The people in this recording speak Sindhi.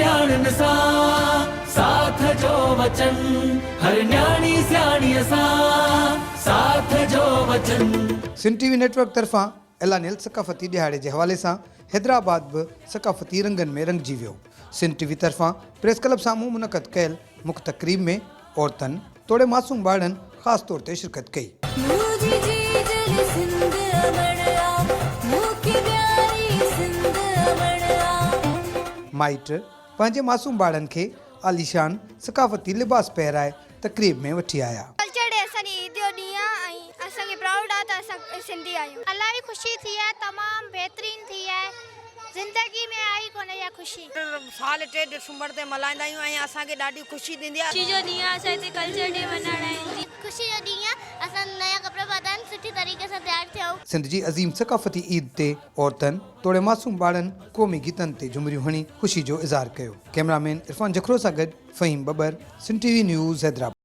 نياڻين سان ساٿ جو وچن هر نياڻي سياڻيء سان ساٿ جو وچن. Sindh T V net work طرفان اعلانيل ثقافتي ڏهاڙي جي حوالي سان حيدرآباد به ثقافتي رنگن ۾ رڱجي ويو. سنڌ ٽي وي طرفان پريس ڪلب سامهون منعقد ڪيل مک تقريب ۾ عورتن توڙي معصوم ٻارڙن خاص طور تي شرڪت ڪئي. منهنجي جيجل سنڌ امڙ آ، مون کي پياري سنڌ امڙ آ. مائٽ پنهنجي معصوم ٻارڙن کي عاليشان ثقافتي لباس پهرائي تقريب ۾ وٺي آيا. ڪلچر ڊي اسان جي عيد جو ڏينهن آ ۽ اسان کي پرائوڊ آ ته اسان سنڌي آهيون. الاهي خوشي ٿي آهي تمام بهترين ٿي آهي زندگي ۾ آئي ڪونه اها خوشي. سال ٽي ڊسمبر تي ملهائيندا آهيون ۽ اسان کي ڏاڍي خوشي ٿيندي آهي. خوشي جو ڏينهن آهي اسان هتي ڪلچر ڊي ملهائڻ آيا آهيون. خوشي جو ڏينهن آهي اسان نيا ڪپڙا پاتا آهن سٺي طريقي سان تيار ٿيا آهيون. سنڌ جي عظيم ثقافتي عيد تي عورتن توڙي معصوم ٻارڙن قومي گيتن تي جهمريون هڻي خوشي جو اظهار ڪيو. ڪئميرا مين عرفان جکرو سان گڏ Faheem Babbar, Sindh T V news Hyderabad.